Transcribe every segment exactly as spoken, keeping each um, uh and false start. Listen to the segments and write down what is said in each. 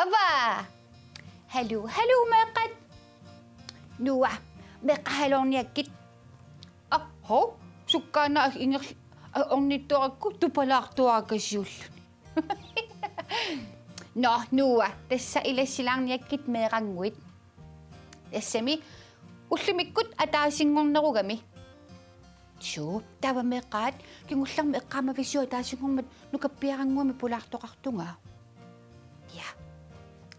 Ava! Haluu, haluu meeqqat. Noah, meeqqat haluarniakkit. Ah, hov, sukkaana inger-, ah, ornittorakku tupalaartuaakasiulluni. Nå, Noah, tassa ilassilaarniakkit meerannguit. Tassami ullumikkut ataasinngornerugami. Suu, taava meeqqat, kingullermik eqqaamavisiuk ataasinngormat nukappiarannguamik pulaartoqartunga? Ja.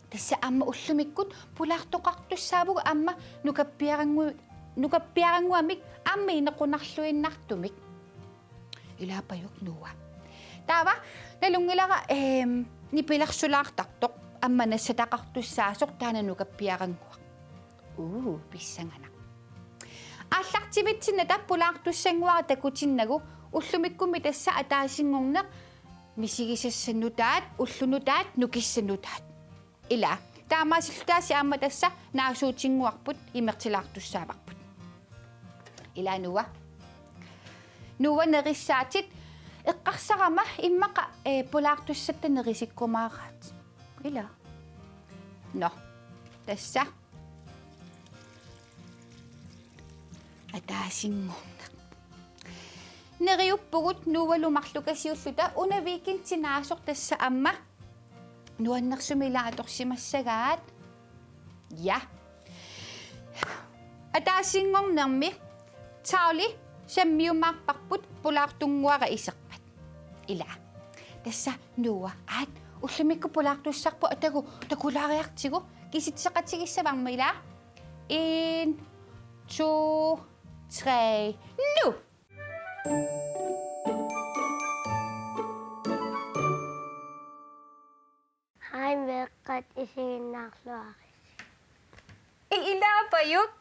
Tassa aamma ullumikkut pulaartoqartussaavugut aamma nukappiaranngu-, nukappiarannguamik aamma inequnarluinnartumik. Ilaapajuk Noah. Taava nalunngilara, ehm, nipilersulaartartoq aamma nassataqartussaasoq taanna nukappiarannguaq. Uu, pissanganaq. Aallartivitsinnata pulaartussannguara takutinnagu ullumikkummi tassa ataasinngorneq misigisassanut nutaat, ullunut nutaat, nukissanut nutaat. Ila, taamaasillutaasiit aamma tassa naasuutinnguarput imertilaartussaavarput. Ila Noah. Noah nerissaatit eqqarsarama immaqa, eh, pulaartussatta nerisikkumaaraat. Ila. Nå. Tassa. Ataasinngorneq. Neriuppugut Noahlu marlukasiulluta una weekendinaasoq tassa aamma nuannersumik ilaa atorsimassagaat. Ja. Ataasinngornermi Charlie sammiumaarparput pulaartunnguara iserpat. Ila. Tassa Noah, aat, ullumikkut pulaartussarput atagu takulaariartigu kisitseqatigissavarma ila. En, to, tre, nu! Hej meeqqat, isiginnaarluarisi. I-, ilaapajuk.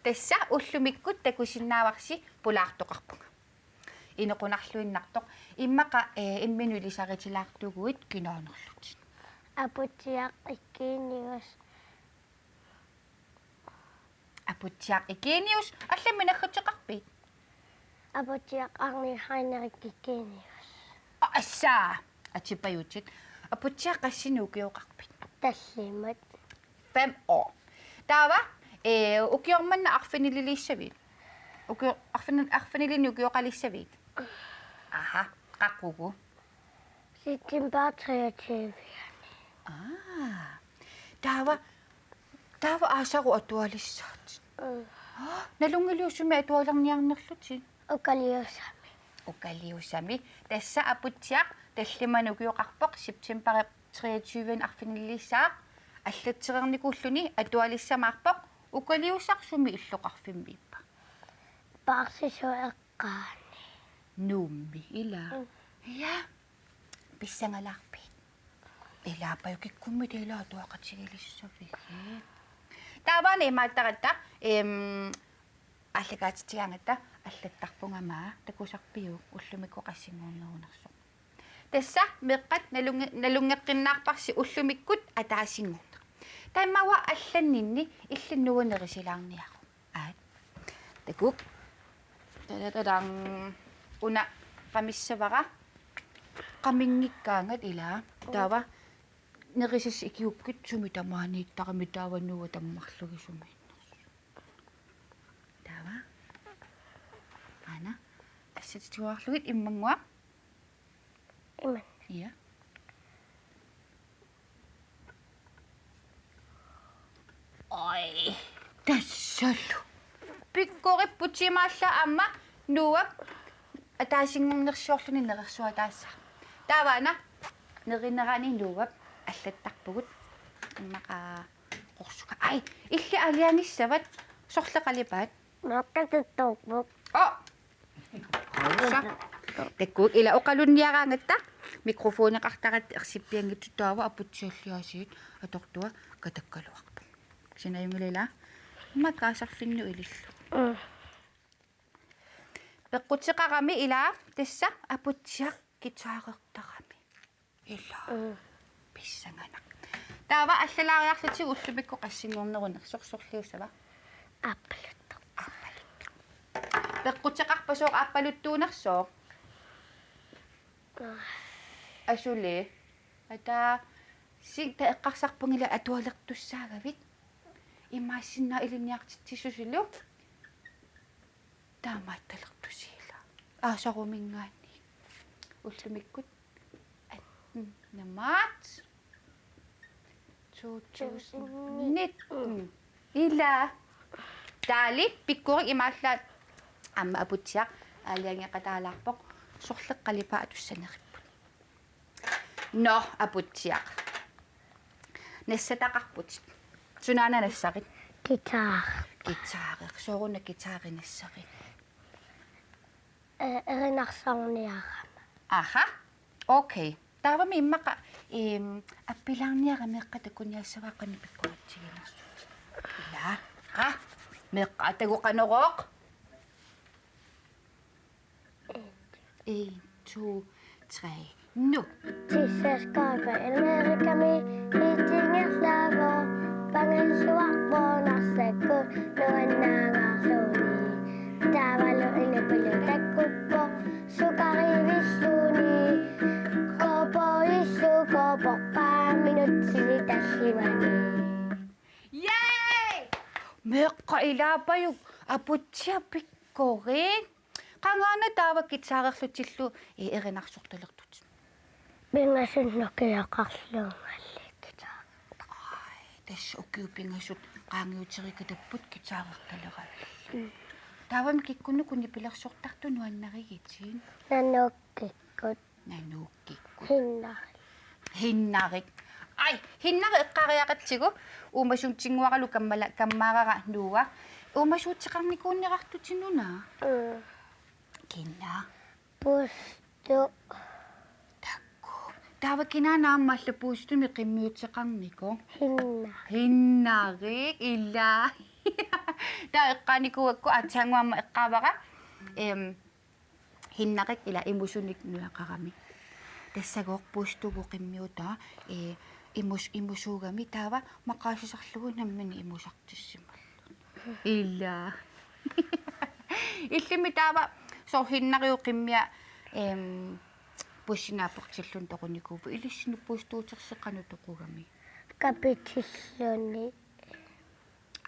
Tassa ullumikkut takusinnaavarsi pulaartoqarpunga. Inequnarluinnartoq. Immaqa, eh, imminut ilisaritilaartuguit kinaanerlutit. Aputsiaq Eugenius. Aputsiaq Eugenius, allamik naggateqarpit? Aputsiaq Arne Heinrich Eugenius. Aa, assa! Atipajutit. Aputsiaq qassinik ukioqarpit? Tallimat. Fem år. Taava, eh, ukioq manna arfinililiissavit? Ukio-, arfini-, arfinilinnut ukioqalissavit? Aha, qaqugu? September treogtyve. Aa. Taava, taava aasaru atualissaatit. Mm. Aa, nalunngiliuk sumi atualerniarnerlutit? Ukaliusami. Ukaliusami. Tassa Aputsiaq tallimanik ukioqarpoq, september treogtyve arfinililiissaaq, allatsereernikuulluni atualissamaarpoq. Ukaliusaq sumi illoqarfimmiippa? Paarsisuup eqqaani. Nuummi, ila. Mm. Ja. Pissangalaarpit? Ilaapajuk, kikkummita ila atuaqatigilissavigit? Taava una imaattaratta, em, aallakaatitsigaangatta allattarpunga aamma, takusarpiuk ullumikkut qassinngornerunersoq? Tassa meeqqat nalunnge-, nalunngeqqinnaarparsi ullumikkut ataasinngorneq. Taava immaqa allanninni illit Noah nerisilaarniaruk. Aat. Takuuk. Tadadadang. Una qamissavara. Qaminngikkaangat ila. Taava nerisassat ikigukkit sumi tamaaniittarami taava Noah tammarlugit sumiinnersoq. Taava. Aana. Assatituarlugit immannguaq. Imannak. Ja. Oj, tassalu. Pikkoripput, imaallaat aamma Noahp ataasinngornersiorluni nerersuataassaaq. Taava una nerinerani Noahp allattarpugut. Immaqa qorsuka. Aj, illit aalajangissavat, sorleq qalipaat? Makkatuttorput. Oh! Sa. Takuuk, ila oqalunniaraangatta mikrofoneqartaratta ersippianngitsoq, taava Aputsialli aasiit atortua katakkaluarpoq. Sinaajunngilaq ila. Immaqa kaasarfinnut ilillugu. Mm. Peqquteqarami ila tassa Aputsiaq guitarertarami. Ila. Mm. Pissanganaq. Taava allalaariarlutit ullumikkut qassinngornerunersoq sorliussava? Aappaluttoq. Aappaluttoq. Peqquteqarpa sooq aappaluttuunersoq? Mm. Asuli. Ata sing ta eqqarsarpunga ila atualertussaagavit. Imaassinnaavoq ilinniartitsisusilu. Taamaattalertusi ila. Aasaruminngaanniit. Ullumikkut. At-, mm, namaat. To tusind nitten. Ila. Taali pikkorik imaallaat. Aamma Aputsiaq aalajangeqataalaarpoq. Sorleq qalipaat atussaneripput. Nå, Aputsiaq. Nassataqarputit. Sunaana nassarit? Guitar. Guitareq. Sooruna guitari nassarit? Eh, erinarsorniarama. Aha. Okay. Taavami immaqa, em, appilaarniarama meeqqat takuniassavaat qanoq pikkoritsiginersutit. Ila. Qa. Meeqqat takuqanerooq. En, to, tre, nu. Tissaskarpe Amerikami itingerlavo. Pangelsuarpo Narsakkut nuannaangaarluni. Taavalu ilipilu takkuppoq sukarivilluni. Cowboyillu cowboypaa minutsili tallimani. Yay! Meeqqat ilaapajuk Aputsiaq pikkorik. Qangaana taava guitarerlutillu i erinarsortalertutit? Pingasut nukioqarluunniit guitar. Ai, tassa ukiut pingasut qaangiuterikatapput guitarertaleravit. Mm. Taavami kikkunuku nipilersortartut nuannarigitit? Nanuukkikkut. Nanuukkikkut. Hinnarik. Hinnarik. Ai, Hinnarik eqqaariaqatsigu uumasunngitsunnguaralu kammala-, kammaarara Noah. Uumasuuteqarnikuunnerartutit una? Mm. Kina? Puustu. Takkuuk. Taava kinaana aamma alla Puustumik qimmiuteqarnikoq? Hinna. Hinnarik, ila. Taava eqqaanikuugakku aatsaannguaq aamma eqqaavara. Em, Hinnarik ila imusunik nujaqarami. Tassagooq Puustugut qimmiutaa, ee, imus-, imusuugami taava maqaasisarlugu nammineq imusartissimalluni. Ila. Illimmi taava soorlu Hinnariup qimmia, em, pussini aportilluni toqunikuuvoq, ilissinnut puustuuterseq qanoq toqugami? Kapitilluni.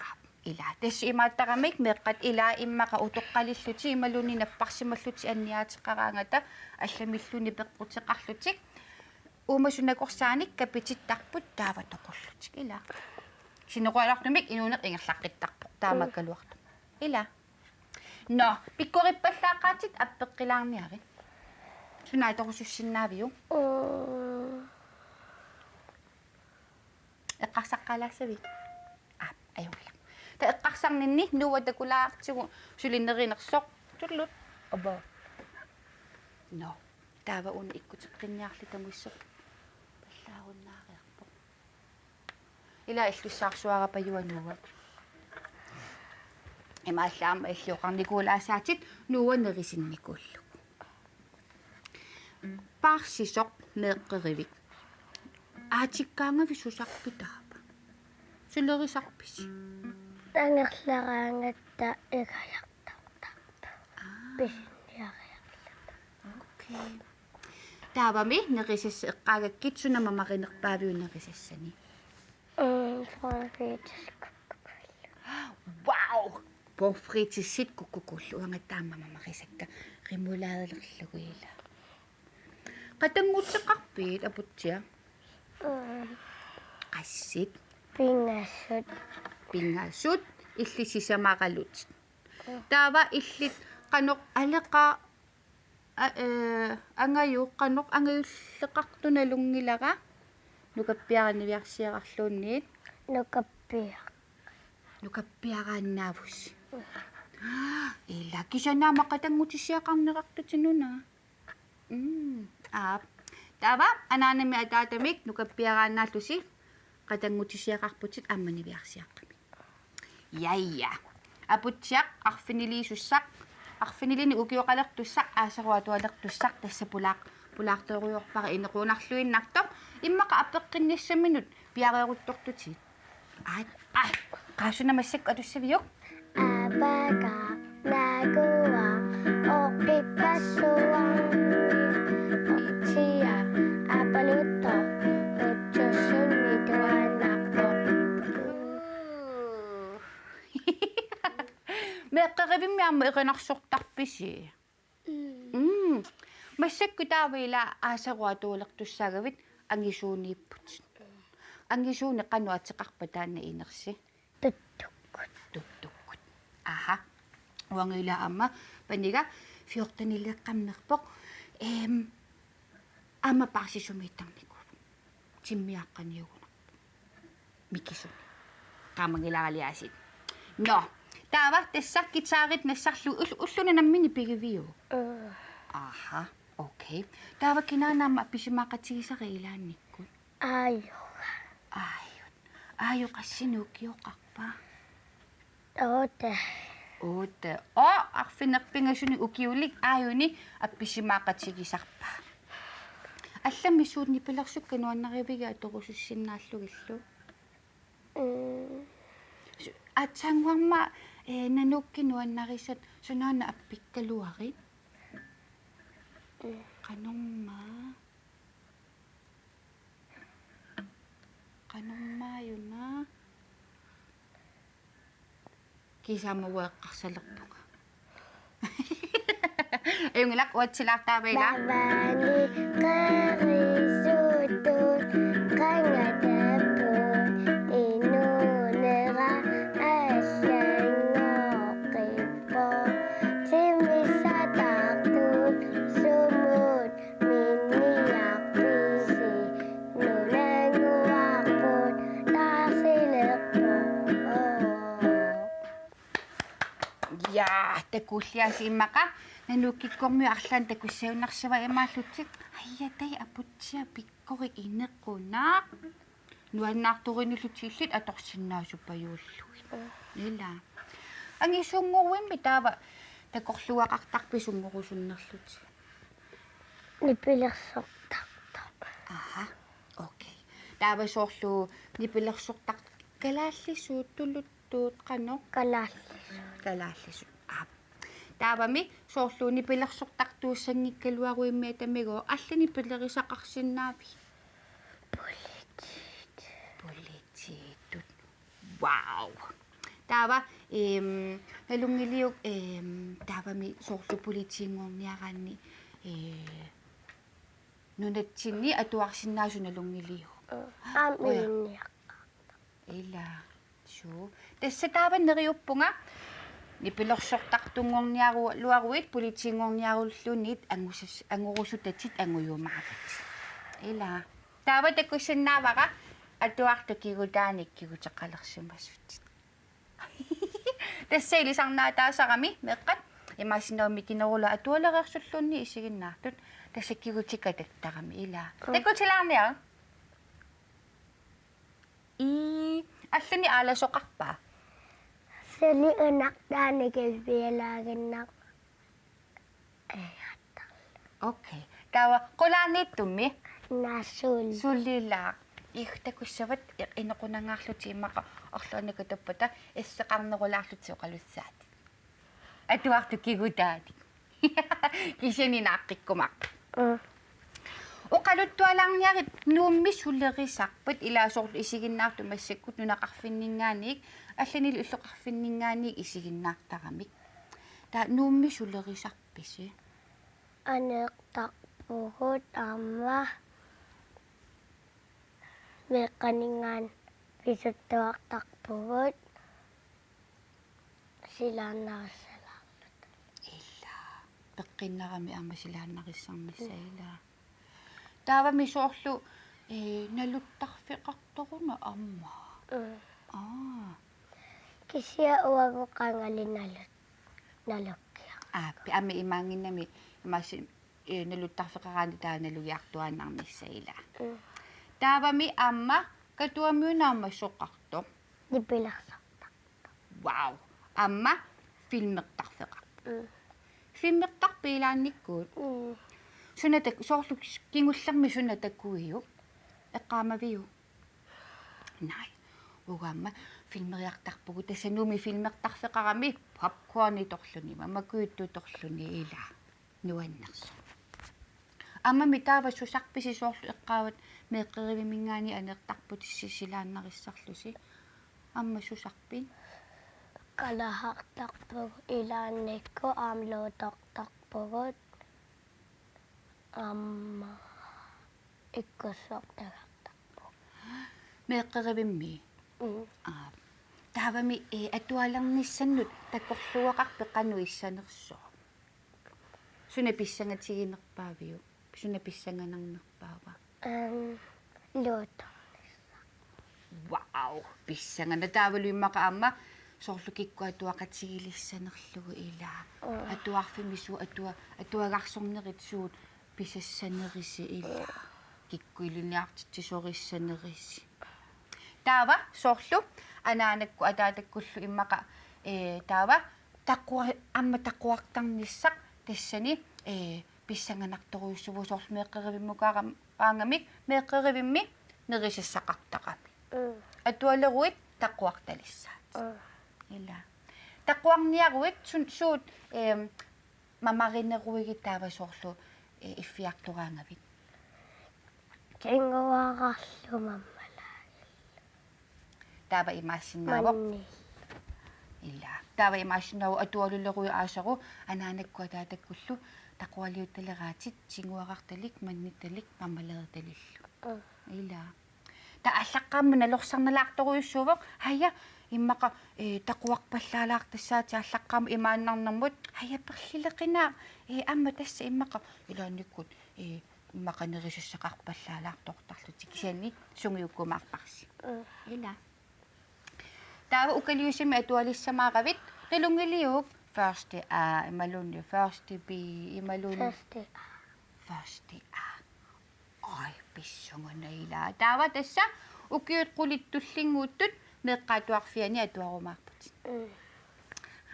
Aa, ila. Tassa imaattarami meeqqat ila immaqa utoqqalillutik imaluunniit napparsimallutik anniaateqaraangata allamilluunniit peqquteqarlutik. Uumasut nakorsaanik kapitittarput taava toqullutik ila. Sinerualartumik inuuneq ingerlaqqittarpoq taamaakkaluartumik. Ila. Nå, pikkorippallaaqaatit appeqqilaarniarit. Suna atorusussinnaaviuk? Mm. Eqqarsaqqaalaassavit? Aa, ajunngilaq. Taava eqqarsarninni Noah takulaartigu suli nerinersoq. Tullut. Aba. Nå. Taava una ikkuteqqinniarli tamuissoq. Pallaarunnaareerpoq. Ila illussaarsuarapajua Noah. Imaallaat aamma illit oqarnikuulaassaatit Noah nerisinnikuullugu. Paarsisoq meeqqerivik. Aatikkaangavit susarpit taava? Sulerisarpisi? Angerlaraangatta igajartortarpoq. Aa. Pisinniariarluta. Okay. Taavami nerisassat eqqaagakkit, suna mamarinerpaaviuk nerisassani? Mm, pomfritit kukkukullu. Wow! Pomfritit kukkukullu. Uanga taama mamarisakka, remouladelerlugu ila. Qatannguteqarpit, Aputsiaq? Mm. Qassit? Pingasut. Pingasut, illit sisamaralutit. Mm. Taava illit qanoq aleqa-, a-, ee, angajoq qanoq angajulleqartoq nalunngilara, nukappiaraq niviarsiararluunniit? Nukappiaq. Nukappiaraannaavusi. Mm. Ila, kisianni aamma qatanngutissiaqarnerartutit una. Mm, aap. Taava anaanamik ataatamik nukappiaraannaallusi qatanngutissiaqarputit aamma niviarsiaqqamik. Ja, ja. Aputsiaq arfiniliisussaq, arfinilinik ukioqalertussaq, aasaru atualertussaq, tassa pulaar-, pulaartorujoorpara inequnarluinnartoq. Immaqa apeqqinnissaminut piareeruttortutit. Ai, ai, qaasuna massakkut atussaviuk? Abaga nagua oqipassuaq. Tia apalutto utsusunni tuannartoq. Meeqqerivimmi aamma erinarsortarpisi? Mm. Massakkut taava ila aasaru atualertussaagavit angisuuniipputit. Angisuuni qanoq ateqarpa taanna inersi? Tuttukkut. Tuttukkut. Aha. Uanga ila aamma paniga fjortenileeqqammerpoq. Ehm, aamma paasisumiittarnikuuvoq. Timmiaaqqaniugunarpoq. Mikisuni. Qaamanngilaaraliaasiit. Nå, taava tassa guitarit nassarlu ull-, ulluni nammineq pigiviuk? Mm. Aha, okay. Taava kinaana aamma appisimaaqatigisara ilaannikkut? Aajuga. Aajut. Aaju qassinik ukioqarpa? Otte. Otte. Oo, arfineq-pingasunik ukiulik Aajuni appisimaaqatigisarpaa. Allamik suut nipilersukkat nuannarivigit atorusussinnaallugillu? Mm. Su-, aatsaannguarma, eh, Nanukkip nuannarisat sunaana appikkaluarit? Mm. Qanormaa? Qanormaajuna? Kiisalu aamma eqqarsalerpunga. Ajunngilaq, uatsilaartaava ila. Navani qerisutut qangatapput inuunera allanngooqqippoq. Timmissatartut sumut minniarpisi nunannguarput taarsilerpoq. Ja, takuulliaasiit immaqa. Nanukkikkormiut arlaannik takussaajunnarsivat imaallutik. Aja, tai aputsiaq pikkorik inequnaq. Nuannaartorinullutillit atorsinnaasuppajuullugit. Ila. Angisuunnguuimmi taava takorluugaqartarpit sunngorusunnerlutit? Nipilersortartoq. Aha, okay. Taava soorlu nipilersortar-, kalaallisut, tuluttut, qanoq? Kalaallisut. Kalaallisut. Aap. Taavami soorlu nipilersortartuussanngikkaluaruimmi atamigu allanik pilerisaqarsinnaavit? Politiit. Politiitut. Wow. Taava, ehm, nalunngiliuk, ehm, taavami soorlu politiinngorniaraanni, eh, nunatsinni atuarsinnaasut nalunngiliuk? Aamma. Uja. Ilinniaqqaartoq. Ila. Suu. Tassa taava neriuppunga nipilersortartunngorniaru-, luaruit politiinngorniarulluunniit angusas-, angorusutatit angujumaagatit. Ila. Taava takussinnaavara atuartut kigutaanik kiguteqalersimasutit. Tassa ilisarnaataasarami meeqqat imaassinnaavoq mikinerullutik atualereersulluunniit isiginnaartut, tassa kigutikka tattarami ila. Mm. Takutilaarniaruk? Ii, allanik aalasoqarpa? Suli una taanna kiffialaaginnarpoq. Okay. Taava qulaaniittummi? Naa, suli. Sulilaaq. Ih, takussavat i-, inequnangaarlutik immaqa orluannikut tuppata isseqarnerulaarlutik oqalussaatit. Atuartut kigutaanik. Kisianni naaqqikkumaarput. Mm. Oqaluttualaarniarit Nuummi sulerisarput, ilaa soorlu isiginnaartut massakkut nunaqarfinninngaanniit, allanillu illoqarfinninngaanniit isiginnaartaramik. Taava Nuummi sulerisarpisi? Aneertarpugut aamma meeqqaninngaanniit pisuttuartarpugut silaannarissalaarluta. Ila. Peqqinnarami aamma silaannarissarnissaq, mm, ila. Taavami soorlu, eh, naluttarfeqartoruna aamma. Mm. Aa. Kisianni uagut qangali nalut-, nalukkiaq. Aap, aamma imaanngimmat imaassi-, eh, naluttarfeqaraanni taava nalugiartuaannarnissaq, ila. Mm. Taavami aamma Katuamiuna aamma soqartoq? Nipilersortartoq. Wow. Aamma filmertarfeqarpoq. Mm. Filmertarpit ilaannikkut? Mm. Suna tak-, soorlu kingullermik suna takuiuk? Eqqaamaviuk? Nej. Uagut aamma filmeriartarpugut, tassa Nuummi filmertarfeqarami popcornitorluni, mamakujuttutorluni ilaa. Nuannersoq. Aammami taava susarpisi soorlu eqqaavat meeqqerivimminngaanniit aneertarputit silaannarissarlusi? Aamma susarpit? Qalahartarpugut ilaannikkut aamma luutortarpugut. Aamma ikkussortagartarpugut. Meeqqerivimmi? Mm. Aap. Taavami, eh, atualernissannut takorluugaqarpit qanoq issanersoq? Suna pissangatiginerpaaviuk? Suna pissanganarnerpaava? Aam, luutornissaq. Wow, pissanganaq. Taavalu immaqa aamma soorlu kikkut atuaqatigilissanerlugu ilaa. Mm. Atuarfimmi suut atua-, atuagarsornerit suut pisassanerisi ilaa. Mm. Kikkut ilinniartitsisorissanerisi. Taava soorlu anaanakkut ataatakkullu immaqa, eh, taava taqua-, aamma taquartarnissaq tassani, eh, pissanganartorujussuuvoq soorlu meeqqerivimmukaaraangamik meeqqerivimmi nerisassaqartarami. Mm. Atualeruit taquartalissaatit. Mm. Ilaa. Taquarniaruit sun-, suut, ehm, mamarineruigit taava soorlu, eh, iffiartoraangavit? Tinguararlu mammalaagillu. Taava imaassinnaavoq? Mannillu. Ilaa. Taava imaassinnaavoq atualuleruit aasaru anaanakkut ataatakkullu taqualiuttaleraatsit tinguarartalik, mannittalik, mammalagetalillu. Mm. Ilaa. Taava aallaqqaammut nalorsarnalaartorujussuuvoq, haja, immaqa, eh, taquarpallaalaartassaatit aallaqqaammut imaannarnermut, haja, perlileqinaa, eh, aamma tassa immaqa ilaannikkut, eh, immaqa nerisassaqarpallaalaartortarlutik kisianni sungiukkumaarparsi. Mm. Ilaa. Taava ukaliusami atualissamaaravit, nalunngiliuk første A imaluunniit første B imaluunniit? Første A. Første A. Oj, pissanganaq ilaa. Taava tassa ukiut qulit tullinnguuttut meeqqat atuarfianni atuarumaarputit. Mm.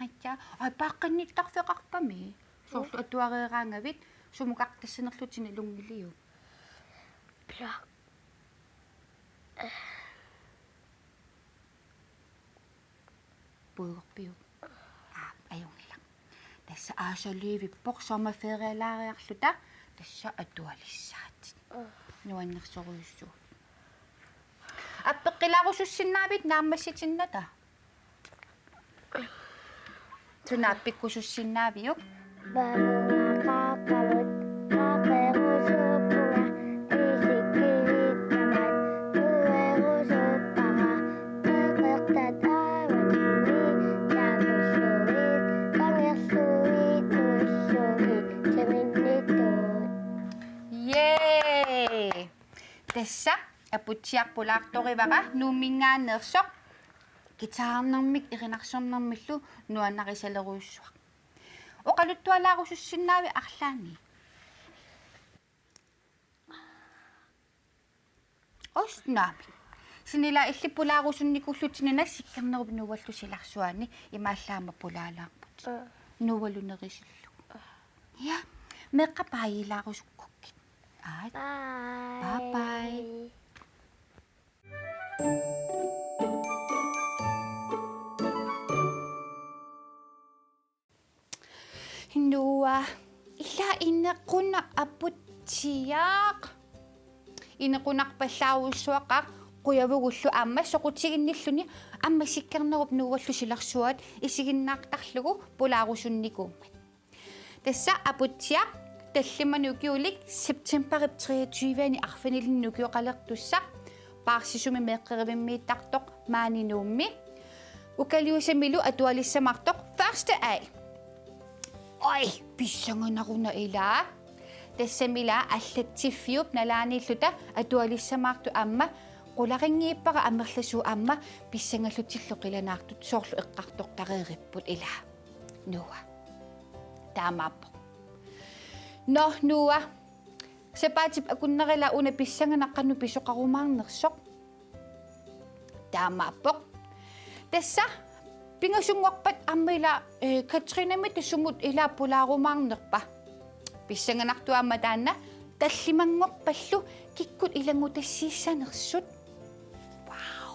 Aja, oj, paaqqinnittarfeqarpami. Soorlu atuareeraangavit sumukartassanerlutit nalunngiliuk? Pia. Puigorpiuk? Aap, ajunngilaq. Tassa aasaliivippoq sommerferialaariarluta tassa atualissaatit. Nuannersorujussuuvoq. Appeqqilaarusussinnaavit naammassitinnata? Suna appikkusussinnaaviuk? Vavunga qaqqavut, qaqqerusuuppunga, isikkivittamaat, uerusuuppara, peqertat aavatinni, taagulluit, kangerluit, nuissuit, timinnitut. Yay! Tassa Aputsiaq pulaartorivara Nuumminngaanneersoq, guitarnermik erinarsornermillu nuannarisalerujussuaq. Oqaluttualaarusussinnaavit arlaanni? Os naamik. Suna ilaa illit pulaarusunnikuullutit una Sikkernerup Noahlu silarsuaani imaallaat aamma pulaalaarputit. Mm. Noahlu nerisillugu. Ja, meeqqat baajilaarusukkukku. Aat. Bye. Bye bye. Noah, ila inequnaq Aputsiaq. Inequnarpallaarujussuaqaaq, qujavugullu aamma soqutiginnilluni aamma Sikkernerup Noahlu silarsuaat isiginnaartarlugu pulaarusunnikuummat. Tassa Aputsiaq tallimanik ukiulik septembarip treogtyve-ani arfinilinnik ukioqalertussaq, paarsisumi meeqqerivimmiittartoq maani Nuummi. Ukaliusamilu atualissamaartoq første A. Oj, pissanganaruna ilaa. Tassami ilaa allatsiffiup nalaaniilluta atualissamaartut aamma qularinngiippara amerlasuut aamma pissangallutillu qilanaartut soorlu eqqartortareeripput ilaa. Noah. Taamaappoq. Nå, Noah. Sapaatip akunnera ilaa una pissanganaq qanoq pisoqarumaarnersoq. Taamaappoq. Tassa Pingasunngorpat aamma ila, eh, Katrinamita sumut ila pulaarumaarnerpa? Pissanganartoq aamma taanna tallimanngorpallu kikkut ilanngutassiissanersut. Wow.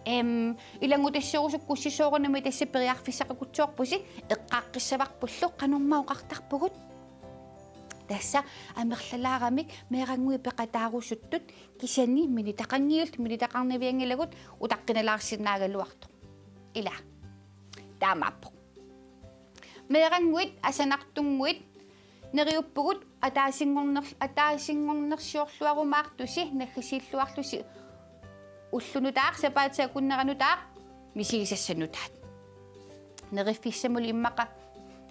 Em, ilanngutassiorusukkussi soorunami tassa periarfissaqaqutsoorpusi, eqqaaqqissavarpullu qanormaa oqartarpugut. Tassa amerlalaaramik meerannguit peqataarusuttut kisianni minitaqanngiullutik, minitaqarnavianngilagut, utaqqinalaarsinnaagaluartoq. Ila. Taamaappoq. Meerannguit asanartunnguit neriuppugut ataasinngorner-, ataasinngornersiorluarumaartusi naggasiilluarlusi ulloq nutaaq, sapaatip akunnera nutaaq, misigisassat nutaat. Neriffissamullu immaqa,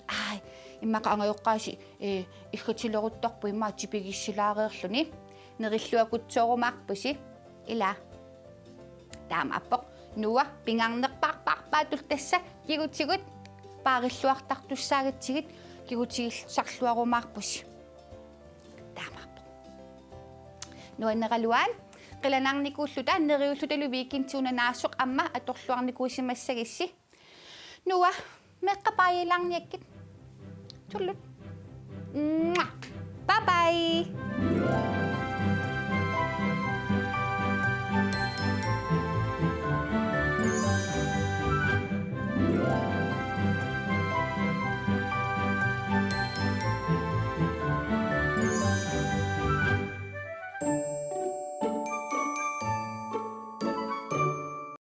ai, immaqa angajoqqaasi, eh, iggatileruttorpoq immaqa tipigissilaareerluni. Nerilluakutsoorumaarpusi. Ila. Taamaappoq. Noah pingaarnerpaarpaarpaatullu tassa kigutigut paarilluartartussaagatsigit kigutigissarluarumaarpusi. Taamaappoq. Nuanneraluaat, qilanaarnikuulluta, neriullutalu weekendi una naasoq aamma atorluarnikuusimassagissi. Noah, meeqqat baajilaarniakkit. Tullut. Mwah. Bye bye.